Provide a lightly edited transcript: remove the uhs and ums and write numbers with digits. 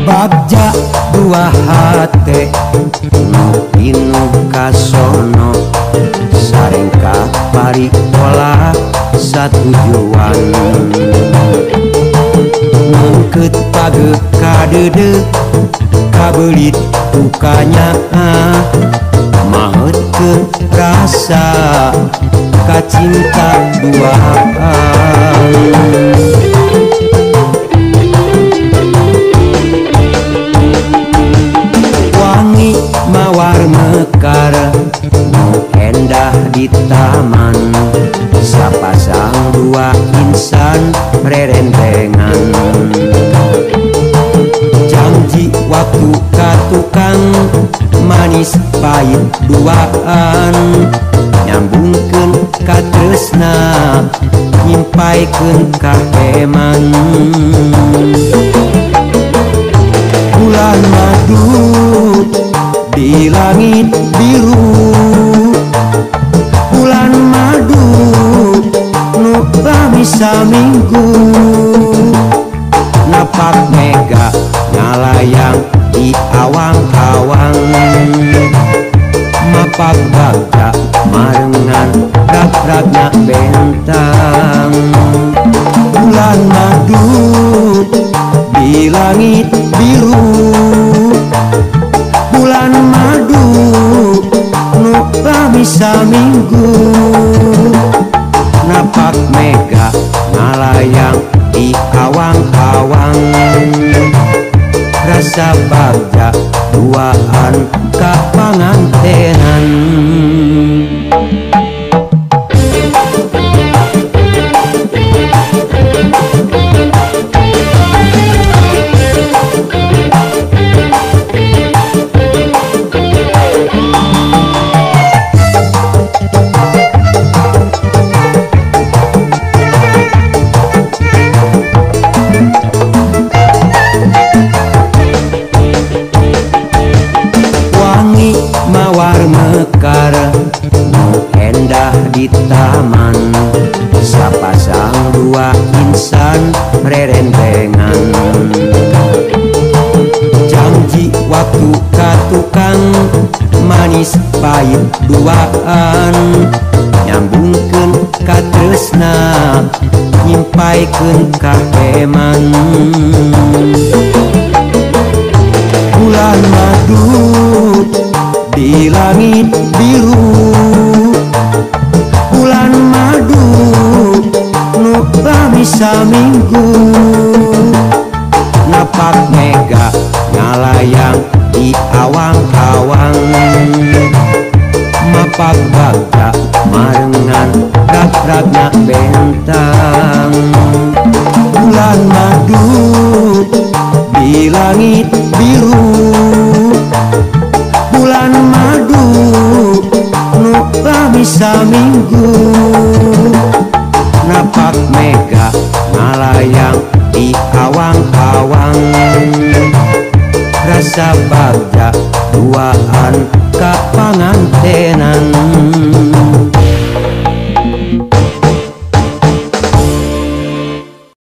Bagja dua hate nu pinuh kasono sarengka parikola satujuan mungkeut page kadeudeuh kabelit tukanya maheutkeun rasa kacinta duaan. Wangi mawar mekar nu endah di taman sapasang dua insan rerentengan janji waktu ka tukang manis pahit duaan nyambungkeun ka tresna nyimpaikeun ka eman. Bulan madu di langit biru, bulan madu nu lami saminggu napak mega ngalayang di awang-awang mapak bagja marengan rag-ragna bentang. Bulan madu di langit biru, bulan madu nu lami saminggu napak mega ngalayang di awang-awang rasa bagja duaan ka pangantenan. Wangi mawar mekar nu endah di taman sapasang dua insan rerentengan janji waktu ka tukang manis pahit duaan nyambungkeun ka tresna nyimpaikeun ka eman. Bulan madu di langit biru, bulan madu nu lami saminggu napak mega ngalayang di awang-awang mapak bagja marengan rag-ragna bentang. Bulan madu di langit biru, bulan madu nu lami saminggu napak mega ngalayang di awang-awang rasa bagja duaan ka panganten.